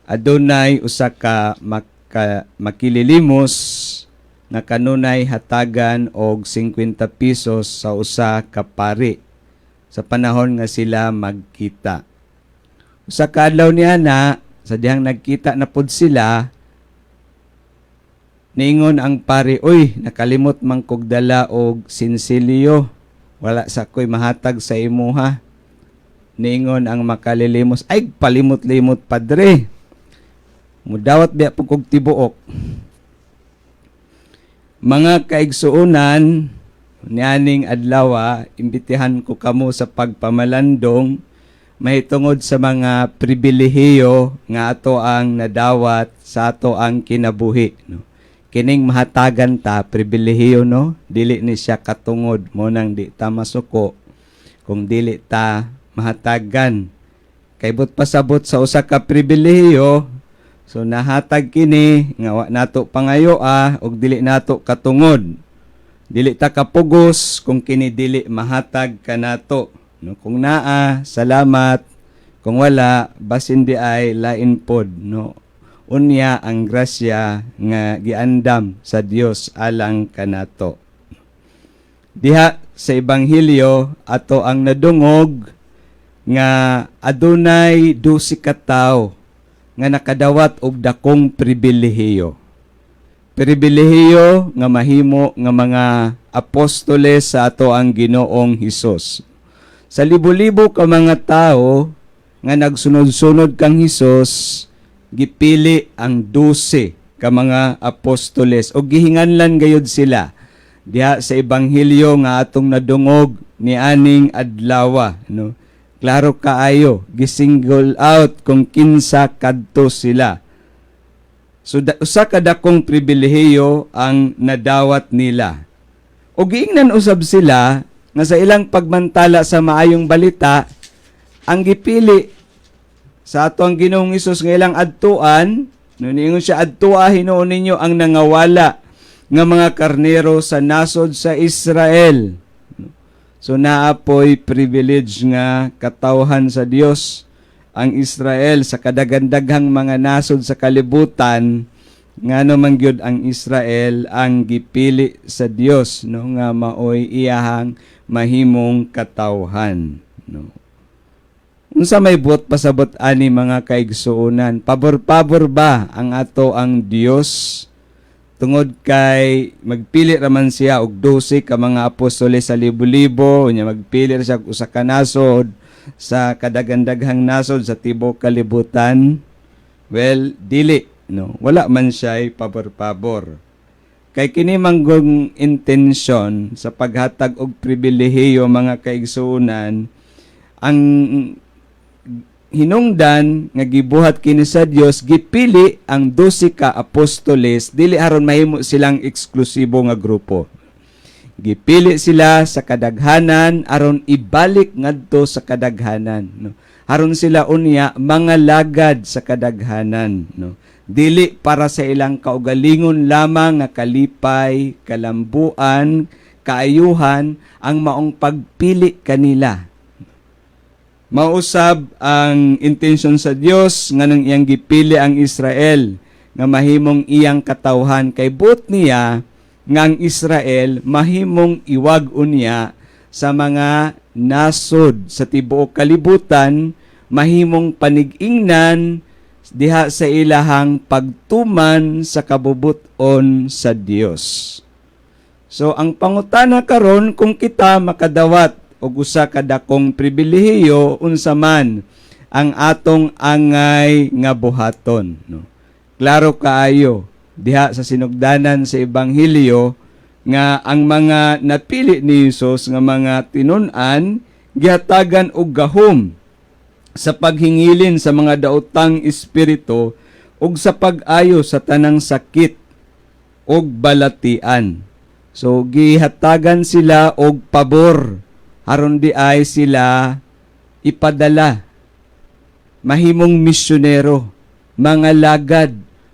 Adunay usa ka makililimos nga kanunay hatagan og 50 pesos sa usa ka pari sa panahon nga sila magkita. Usa ka adlaw niya na sa dihang nagkita na pod sila, niingon ang pari, "Uy, nakalimot man kog dala og sinsilyo. Wala sa ko'y mahatag sa imuha." Niingon ang makalilimos, "Ay, palimot-limot, padre. Mudawat biya po kog tibuok." Mga kaigsuonan, nianing adlaw, imbitihan ko kamo sa pagpamalandong mahitungod sa mga pribilehiyo nga ato ang nadawat sa ato ang kinabuhi, no? Kining mahatagan ta, pribilehiyo, no? Dili ni siya katungod mo nang di ta masuko kung dili ta mahatagan. Kay buot pasabot sa usa ka pribilehiyo, so nahatag kini nga wa nato pangayoa og dili nato katungod. Dili ta kapugos kung kini dili mahatag kanato. No, kung naa, salamat. Kung wala, basin di ay lain pod, no? Unya ang grasya nga giandam sa Dios alang kanato. Diha sa Ebanghelyo, ato ang nadungog nga adunay 12 ka tawo nga nakadawat og dakong pribilehiyo. Pribilehiyo nga mahimo nga mga apostoles sa ato ang Ginoong Hesus. Sa libo-libo ka mga tao nga nagsunod-sunod kang Hesus, gipili ang 12 ka mga apostoles o gihinganlan gayud sila diha sa Ebanghelyo nga atong nadungog ni aning adlawa, no? Klaro kaayo, gisingle out kung kinsa kadto sila. So usa ka dakong pribilehiyo ang nadawat nila. O giingnan usab sila nga sa ilang pagmantala sa maayong balita, ang gipili sa ato ang Ginoong Hesus nga ilang adtuan, no, niingon siya, "Adtua hinuon ninyo ang nangawala nga mga karnero sa nasod sa Israel." So naa poy privilege nga katawhan sa Dios ang Israel sa kadagandaghang mga nasod sa kalibutan. Ngano man gyud ang Israel ang gipili sa Dios, no, nga maoy iyahang mahimong katawhan, no? Unsa may buot pasabot ani, mga kaigsuonan? Pabor-pabor ba ang ato ang Dios tungod kay magpili raman siya og 12 ka mga apostoles sa libo-libo, unya magpili ra siya og usa ka nasod sa kadagandaghang nasod sa tibuok kalibutan? Well, dili, no? Wala man siya'y pabor-pabor. Kay kini manggong intensyon sa paghatag og pribilehiyo, mga kaigsuonan, ang hinungdan nga gibuhat kini sa Dios, gipili ang 12 ka apostoles dili aron mahimo silang eksklusibo nga grupo. Gipili sila sa kadaghanan aron ibalik ngadto sa kadaghanan, no? Aron sila unya mga lagad sa kadaghanan, no? Dili para sa ilang kaugalingon lamang nga kalipay, kalambuan, kaayuhan ang maong pagpili kanila. Mausab ang intensyon sa Dios nga nang iyang gipili ang Israel nga mahimong iyang katawhan kay buot niya nga ang Israel mahimong iwag unya sa mga nasod sa tibuok kalibutan, mahimong panig-ingnan diha sa ilahang pagtuman sa kabubut-on sa Dios. So ang pangutana karon, kung kita makadawat og usa ka dakong pribilehiyo, unsa man ang atong angay nga buhaton, no? Klaro kaayo diha sa sinugdanan sa Ebanghelyo nga ang mga napili ni Jesus nga mga tinun-an gihatagan og gahom sa paghingilin sa mga daotang espiritu ug sa pag-ayo sa tanang sakit ug balatian. So gihatagan sila og pabor aron di ay sila ipadala, mahimong misyonero, mga lagad,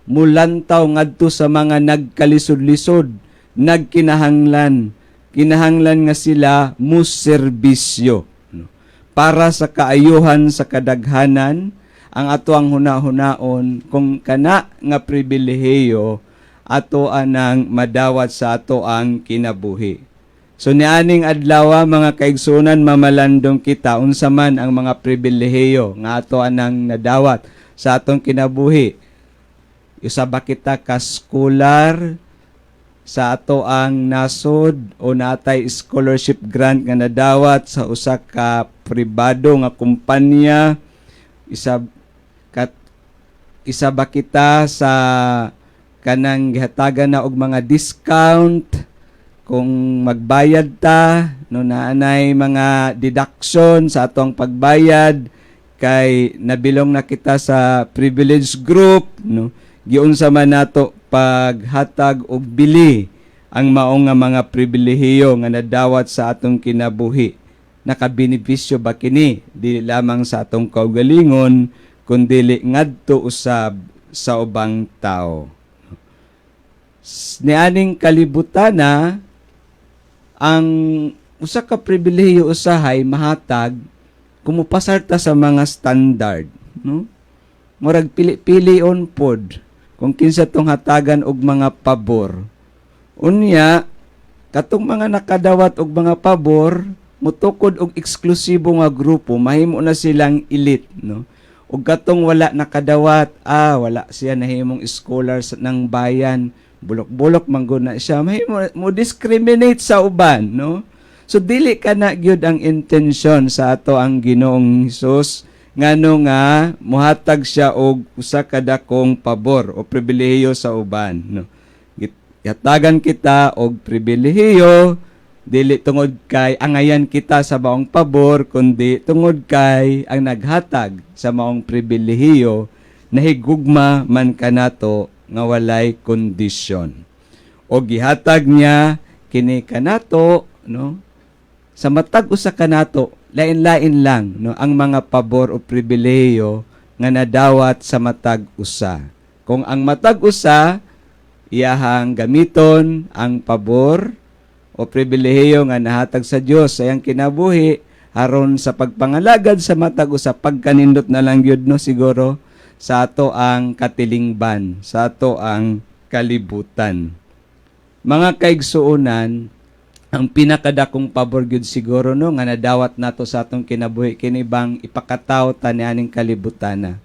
mulantaw ngadto sa mga nagkalisod-lisod, nagkinahanglan, kinahanglan nga sila muserbisyo, no? Para sa kaayuhan sa kadaghanan. Ang ato ang huna-hunaon kung kana nga pribilehiyo ato anang madawat sa ato ang kinabuhi. So nianing adlaw, mga kaigsunan, mamalandong kita unsa man ang mga pribilehiyo nga ato anang nadawat sa atong kinabuhi. Usa ba kita ka scholar sa ato ang nasod o natay scholarship grant nga nadawat sa usa ka pribado nga kumpanya? Isa ba kita sa kanang gihatagan na og mga discount kung magbayad ta, no, naanay mga deduction sa atong pagbayad kay nabilong na kita sa privilege group, no? Giunsa man nato paghatag og bili ang maong nga mga pribilehiyo nga nadawat sa atong kinabuhi? Nakabenepisyo ba kini dili lamang sa atong kaugalingon kundili ngadto usab sa ubang tao? Nianing kalibutana, ang usa ka pribilehiyo usahay mahatag kung mupasar ta sa mga standard, no? Murag pili-pilion pod kung kinsa tong hatagan og mga pabor. Unya katong mga nakadawat og mga pabor mutukod og eksklusibo nga grupo, mahimo na silang elite, no? Ug katong wala nakadawat, ah, wala siya nahimong scholar ng bayan, bulok-bulok man gud na siya, mahimo mo discriminate sa uban, no? So dili kana gyud ang intensyon sa ato ang Ginoong Hesus ngano nga muhatag siya og usa ka dakong pabor o pribilehiyo sa uban, no? Gihatagan kita og pribilehiyo dili tungod kay angayan kita sa maong pabor, kundi tungod kay ang naghatag sa maong pribilehiyo nahigugma man kanato nga walay kondisyon. O gihatag niya kini kanato, no? Sa matag usa kanato, lain-lain lang, no, ang mga pabor o pribilehiyo nga nadawat sa matag usa. Kung ang matag usa iyahang gamiton ang pabor o pribilehiyo nga nahatag sa Dios sa iyang kinabuhi aron sa pagpangalagad sa matag usa, pagkanindot na lang gyud, no, siguro sa ato ang katilingban, sa ato ang kalibutan. Mga kaigsuonan, ang pinakadakong pabor gyud siguro, no, nga nadawat nato sa atong kinabuhi kini bang ipakatawo ta nianing kalibutana.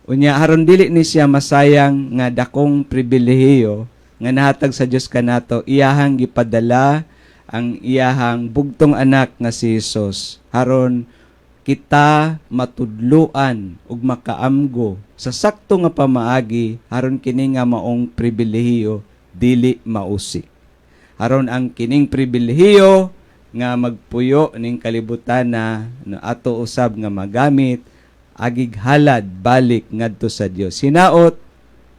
Unya aron dili ni siya masayang nga dakong pribilehiyo nga nahatag sa Dios kanato, iyahang gipadala ang iyahang bugtong anak nga si Jesus aron kita matudluan ug makaamgo sa sakto nga pamaagi aron kini nga maong pribilehiyo dili mausik, aron ang kining pribilehiyo nga magpuyo ning kalibutan na, no, ato usab nga magamit agig halad balik ngadto sa Dios. Hinaot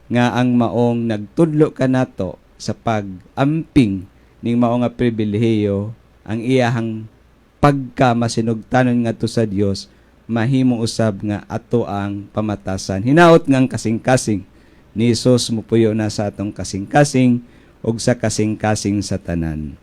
nga ang maong nagtudlo kanato sa pag-amping ning mao nga pribilehiyo, ang iyahang pagka masinugtanon ngadto sa Dios mahimo usab nga ato ang pamatasan. Hinaot nga ang kasing-kasing ni Jesus mupuyo na sa atong kasing-kasing ug sa kasing-kasing sa tanan.